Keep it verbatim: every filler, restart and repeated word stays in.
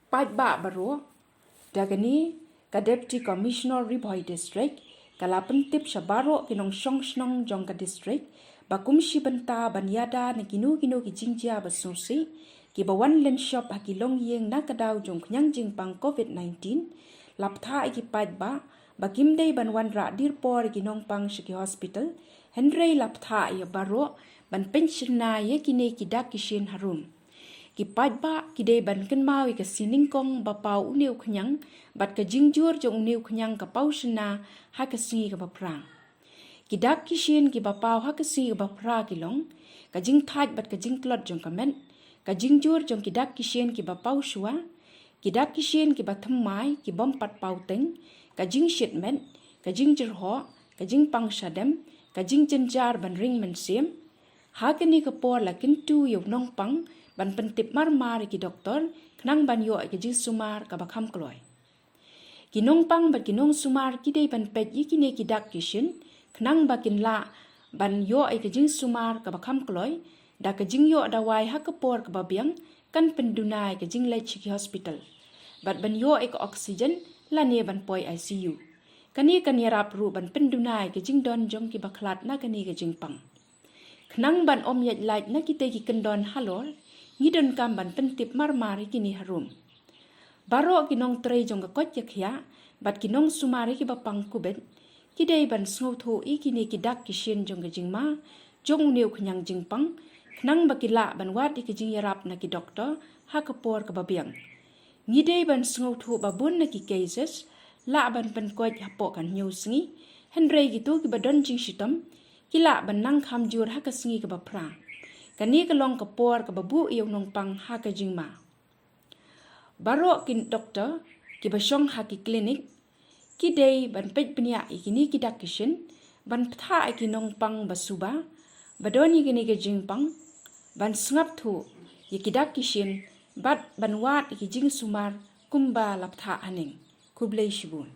Paidbah baroh, da kane ka Deputy Commissioner Ri Bhoi District ka la pyntip sha baroh ki nongshong shnong jong ka district ba kum shi bynta ban ïada na kino kino ki jingjia ba sngewsih kiba wan lynshop ha ki longïing na ka daw jong khñiang jingpang covid nineteen, la bthah ïa ki paidbah ba kim dei ban wanrah dyrpor ïa ki nongpang sha ki hospital, hynrei la bthah ïa baroh ban pynshna ïa kine ki dak ki shin harum. Ki paidbah ki dei ban kynmaw ïa ka sngi nyngkong ba paw une u khñiang bad ka jingjur jong une u khñiang ka paw shna ha ka sngi kaba phra. Ki dak ki shin kiba paw ha ka sngi kaba phra ki long: ka jingthait bad ka jingtlot jong ka met, ka jingjur jong ki dak ki shin kiba paw shuwa, ki dak ki shin kiba thymmai ki bym pat paw teng, ka jingshit met, ka jingjyrhoh, ka jingpang shadem, ka jingjynjar ban ring mynsiem. Ha kane ka por la kyntu ïa u nongpang ban pyntip marmar ïa ki doktor khnang ban ïoh ïa ka jingsumar kaba kham kloi. Ki nongpang bad ki nongsumar ki dei ban peit ïa kine ki dak ki shin khnang ba kin lah ban ïoh ïa ka jingsumar kaba kham kloi, da ka jingïoh dawai ha ka por kaba biang kan pynduna ïa ka jingleit sha ki hospital bad ban ïoh ïa ka oxygen lane ban poi I C U. Kane kan ïarap ruh ban pynduna ïa ka jingdon jong kiba khlad na kane ka jingpang. Khnang ban ym ïaid lait na kitei ki kyndon halor, ngi donkam ban pyntip marmar ïa kine harum. Baroh ki nongtrei jong ka koit ka khiah bad ki nongsumar ïa kiba pang covid ki dei ban sngewthuh ïa kine ki dak ki shin jong ka jingma jong une u khñiang jingpang khnang ba ki lah ban wad ïa ka jingïarap na ki doktor ha ka por kaba biang. Ngi dei ban sngewthuh ba bun na ki cases lah ban pynkoit hapoh ka hynñiew sngi, hynrei kito kiba don jingshitom ki lah ban nang kham jur ha ka sngi kaba phra. Kane ka long ka por kaba buh ïa u nongpang ha ka jingma. Baroh ki doktor kiba shong ha ki klinik ki dei ban peit bniah ïa kine ki dak ki shin, ban bthah ïa ki nongpang ba suba ba don ïa kine ki jingpang, ban sngap thuh ïa ki dak ki shin bad ban wad ïa ki jingsumar kumba la bthah haneng. Khublei shibun.